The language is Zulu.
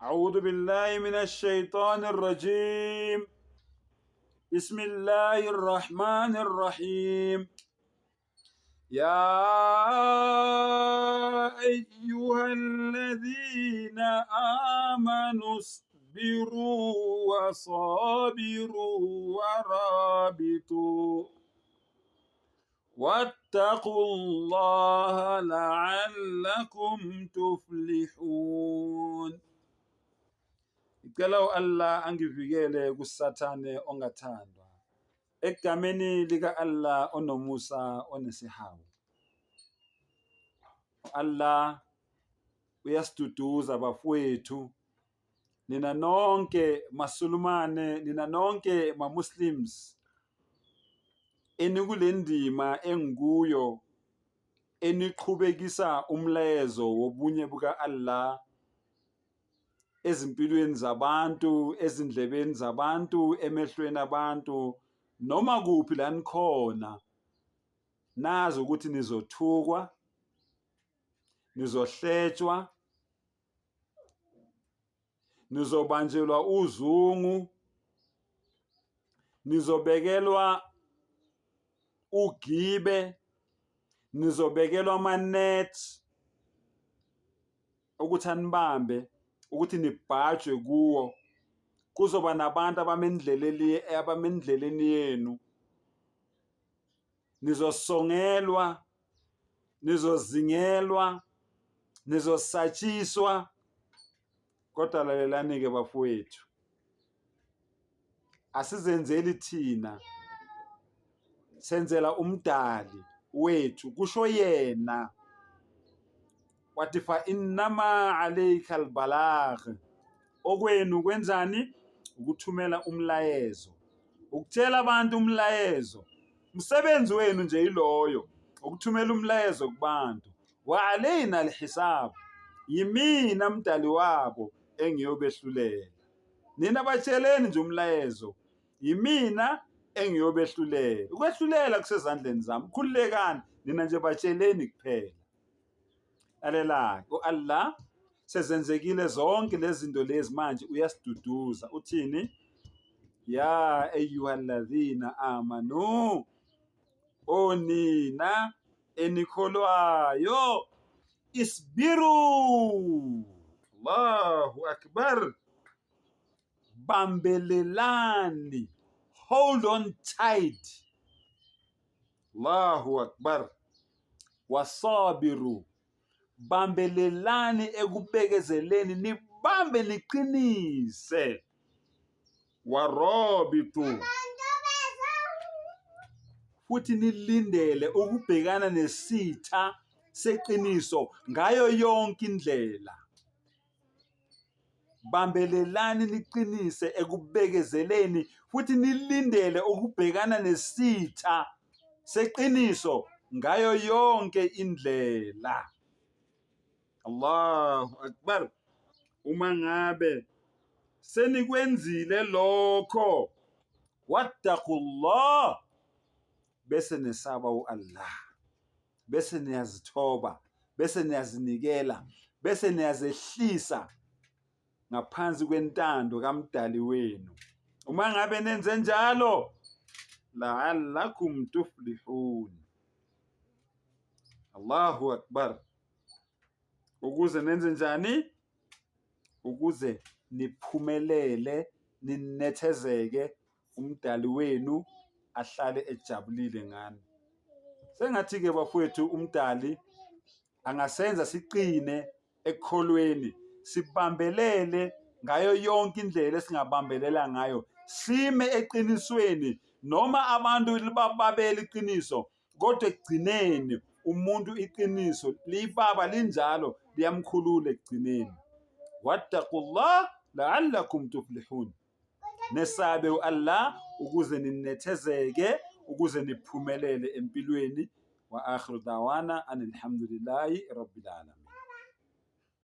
أعوذ بالله من الشيطان الرجيم بسم الله الرحمن الرحيم يا أيها الذين آمنوا اصبروا وصابروا ورابطوا واتقوا الله لعلكم تفلحون. Ngicela u-Allah angivikele kuSathane ongathandwa. Egameni lika-Allah onomusa onesihawu. U-Allah uyasiduduza bafowethu, nina nonke maSulumane, nina nonke ma-Muslims enikule ndima engikuyo eniqhubekisa umlayezo wobunye buka-Allah ezimpilweni zabantu, ezindlebeni zabantu, emehlweni abantu, noma kuphi la nikhona, nazi ukuthi nizothukwa, nizohletshwa, nizobanjelwa uzungu, nizobekelwa ugibe, nizobekelwa ama-net ukuthi anibambe, ukuthi nibhajwe kuwo. Kuzoba nabantu abamendleleni abamendleleni yenu, nizosongelwa, nizozingelwa, nizosatshiswa. Kodwa lalelani-ke bafowethu, asizenzeli thina, senzela umdali wethu, kusho yena. Wathi fa innama alayka albalagh, okwenu kwenzani? Ukuthumela umlayezo, ukutshela abantu umlayezo. Umsebenzi wenu nje yiloyo, ukuthumela umlayezo kubantu. Wa alayna alhisab, yimina mdali wabo engiyobehlulela. Nina batsheleni nje umlayezo, yimina engiyobehlulela. Ukwehlulela kusezandleni zami, khululekani nina nje batsheleni kuphela. Lalela-ke, u-Allah sezenzekile zonke lezi zinto lezi manje uyasiduduza uthini? Ya ayyuhalladhina amanu, onina enikholwayo, isbiru, Allahu akbar, bambelelani, hold on tight, Allahu akbar, wasabiru, bambelelani ekubekezeleni, nibambe niqinise, warabitu, futhi nilindele ukubhekana nesitha seqiniso ngayo yonke indlela. Bambelelani niqinise ekubekezeleni futhi nilindele ukubhekana nesitha seqiniso ngayo yonke indlela. Allahu Akbar. Uma ngabe senikwenzile lokho, wattaqullah, bese nesaba u-Allah. Bese niyazithoba, bese niyazinikela, bese niyazehlisa ngaphansi kwentando kaMdali wenu. Uma ngabe nenze njalo, la'allakum tuflihun. Allahu Akbar. Ukuze nenze njani? Ukuze niphumelele, ninethezeke, umdali wenu ahlale ejabulile ngani. Sengathi-ke bafowethu umdali angasenza siqine ekukholweni, sibambelele ngayo yonke indlela esingabambelela ngayo, sime eqinisweni noma abantu bababele iqiniso, kodwa ekugcineni umuntu iqiniso liyibaba linjalo liyamkhulula ekugcineni. Wattaqullah la'allakum tuflihun. Nesabe u-Allah ukuze ninethezeke, ukuze niphumelele empilweni. Wa akhiru dawana anilhamdulillahi rabbil alamin.